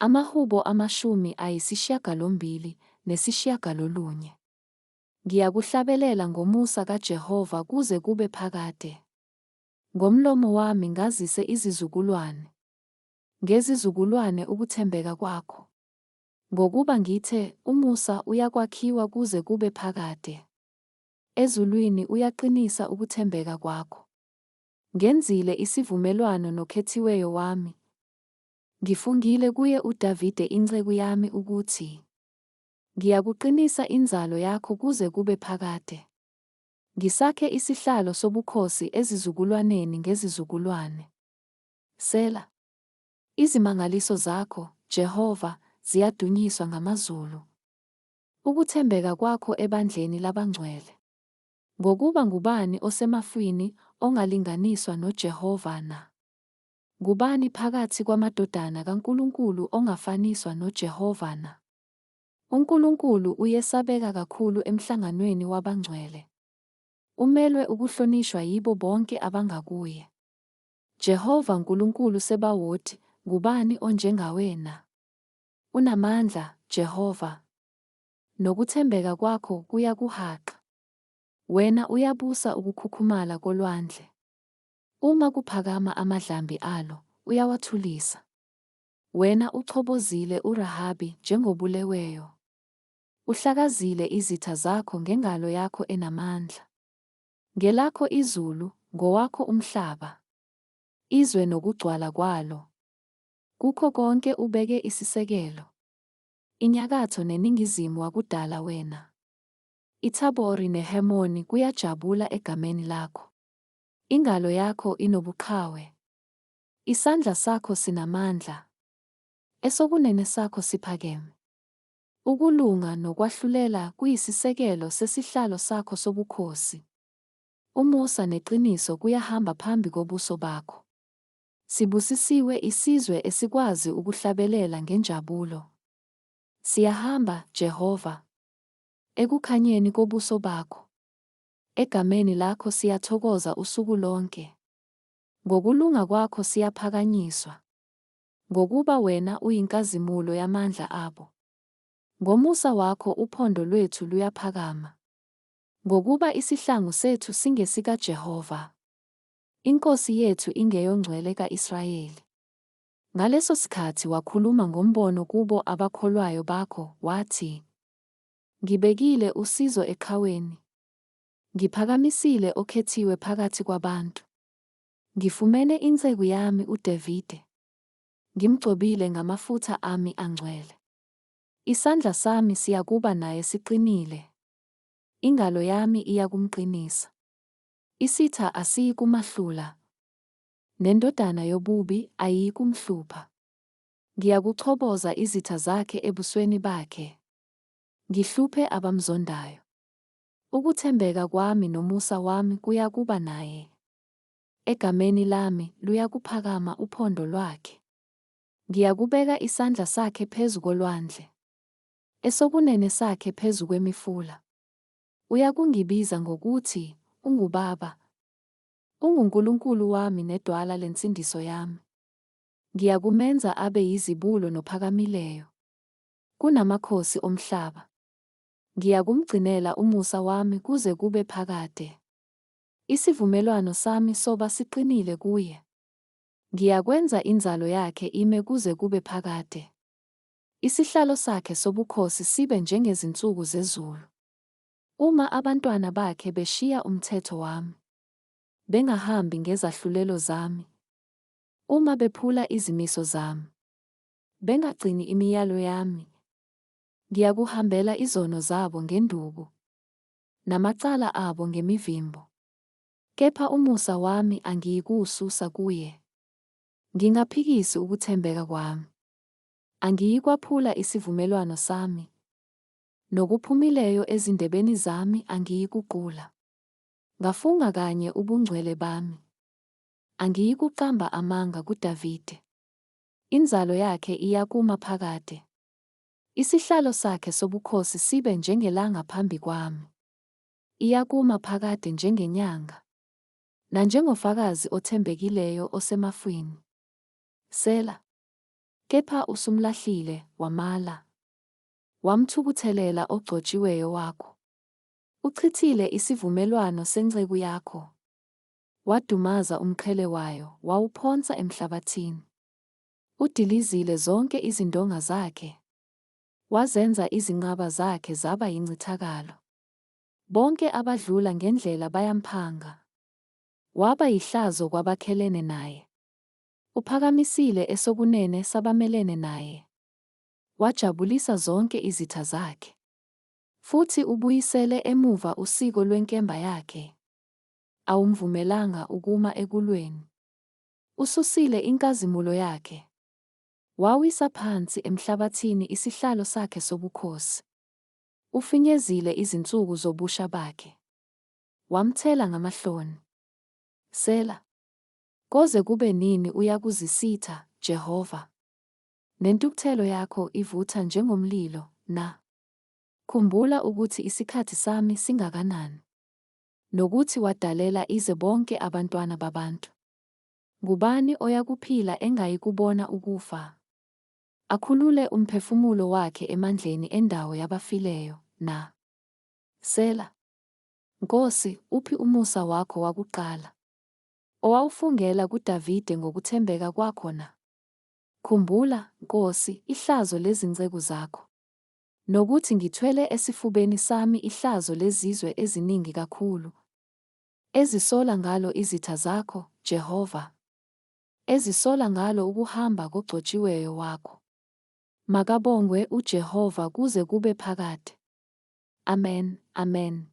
AmaHubo 89. Ngiyakuhlabelela ngomusa kaJehova kuze kube phakade. Ngomlomo wami ngazise izizukulwane ngezizukulwane ukuthembeka kwakho. Ngokuba ngithe, Umusa uyakwakhiwa kuze kube phakade. Ezulwini uyaqinisa ukuthembeka kwakho. Ngenzile isivumelwano nokhethiweyo wami. Ngifungile kuye uDavide inceku yami ukuthi, Ngiyakuqinisa inzalo yakho kuze kube phakade. Ngisakhe isihlalo sobukhosi ezizukulwaneni ngezizukulwane. Sela. Izimangaliso zakho, Jehova, ziyadunyiswa ngamazulu. Ukuthembeka kwakho ebandleni labangcwele. Ngokuba ngubani osemafwini ongalinganiswa noJehova na? Ngubani phakathi kwamadodana kaNkulunkulu ongafaniswa noJehova na? UNkulunkulu uyesabeka kakhulu emhlanganweni wabangcwele. Umelwe ukuhlonishwa yibo bonke abangakuye. Jehova Nkulunkulu Sebawoti, ngubani onjengawe na? Unamandla, Jehova. Nokuthembeka kwakho kuyakuhaqa. Wena uyabusa ukukhukhumala kolwandle. Uma kuphakama amadlambi alo, uyawathulisa. Wena uchobozile uRahabi njengobuleweyo. Uhlakazile izitha zakho ngengalo yakho enamandla. Ngelakho izulu, ngowakho umhlaba. Izwe nokugcwala kwalo. Kukho konke ubeke isisekelo. Inyakatho neningizimu wakudala wena. IThabori neHermoni kuyajabula egameni lakho. Ingalo yakho inobuqhawe. Isandla sakho sinamandla. Esokunene sakho siphakeme. Ukulunga nokwahlulela kuyisisekelo sesihlalo sakho sobukhosi. Umusa neqiniso kuyahamba phambi kobuso bakho. Sibusisiwe isizwe esikwazi ukuhlabelela ngenjabulo. Siyahamba, Jehova, ekukhanyeni kobuso bakho. Egameni lakho siyathokoza usuku lonke. Ngokulunga kwakho siyaphakanyiswa. Ngokuba wena uyinkazimulo yamandla abo. Ngomusa wakho uphondo lwethu luyaphakama. Ngokuba isihlangu sethu singesikaJehova. INkosi yethu ingeyoNgcwele ka-Israyeli. Ngaleso sikhathi wakhuluma ngombono kubo abakholwayo bakho, wathi, Ngibekile usizo eqhaweni. Ngiphakamisile okhethiwe phakathi kwabantu. Ngifumene inceku yami uDavide. Ngimgcobile ngamafutha ami angcwele. Isandla sami siyakuba naye siqinile. Ingalo yami iyakumqinisa. Isitha asiyikumahlula. Nendodana yobubi ayiyikumhlupha. Ngiyakuchoboza izitha zakhe ebusweni bakhe. Ngihluphe abamzondayo. Ukuthembeka kwami nomusa wami kuyakuba naye. Egameni lami luyakuphakama uphondo lwakhe. Ngiyakubeka isandla sakhe phezu kolwandle, esokunene sakhe phezu kwemifula. Uyakungibiza ngokuthi, UnguBaba, unguNkulunkulu wami nedwala lensindiso yami. Ngiyakumenza abe yizibulo nophakamileyo kunamakhosi omhlaba. Ngiyakumgcinela umusa wami kuze kube phakade. Isivumelwano sami soba siqinile kuye. Ngiyakwenza inzalo yakhe ime kuze kube phakade. Isihlalo sakhe sobukhosi sibe njengezinsuku zezulu. Uma abantwana bakhe beshiya umthetho wami, bengahambi ngezahlulelo zami, uma bephula izimiso zami, bengagcini imiyalo yami, ngiyakuhambela izono zabo ngenduku, namacala abo ngemivimbo. Kepha umusa wami angiyikuwususa kuye, ngingaphikisi ukuthembeka kwami. Angiyikwaphula isivumelwano sami, nokuphumileyo ezindebeni zami angiyikuqula. Ngafunga kanye ubungcwele bami, angiyikuqamba amanga kuDavide. Inzalo yakhe iyakuma phakade, isihlalo sakhe sobukhosi sibe njengelanga phambi kwami. Iyakuma phakade njengenyanga, nanjengofakazi othembekileyo osemafwini. Sela. Kepha usumlahlile, wamala. Wamthukuthelela ogcotshiweyo wakho. Uchithile isivumelwano senceku yakho. Wadumaza umqhele wayo, wawuphonsa emhlabathini. Udilizile zonke izindonga zakhe. Wazenza izinqaba zakhe zaba yincithakalo. Bonke abadlula ngendlela bayamphanga. Waba yihlazo kwabakhelene naye. Uphakamisile esokunene sabamelene naye. Wajabulisa zonke izitha zakhe. Futhi ubuyisele emuva usiko lwenkemba yakhe. Awumvumelanga ukuma ekulweni. Ususile inkazimulo yakhe. Wawisa phansi emhlabathini isihlalo sakhe sobukhosi. Ufinyezile izinsuku zobusha bakhe. Wamthela ngamahloni. Sela. Koze kube nini uyakuzisitha, Jehova? Nentukuthelo yakho ivutha njengomlilo, na? Khumbula ukuthi isikhathi sami singakanani, nokuthi wadalela ize bonke abantwana babantu. Ngubani oyakuphila engayikubona ukufa? Akhulule umphefumulo wakhe emandleni endawo yabafileyo, na? Sela. Nkosi, uphi umusa wakho wakuqala, owawufungela kuDavide ngokuthembeka kwakho na? Khumbula, Nkosi, ihlazo lezinceku zakho, nokuthi ngithwele esifubeni sami ihlazo lezizwe eziningi kakhulu, ezisola ngalo izitha zakho, Jehova, ezisola ngalo ukuhamba kogcotshiweyo wakho. Makabongwe uJehova kuze kube phakade. Amen, amen.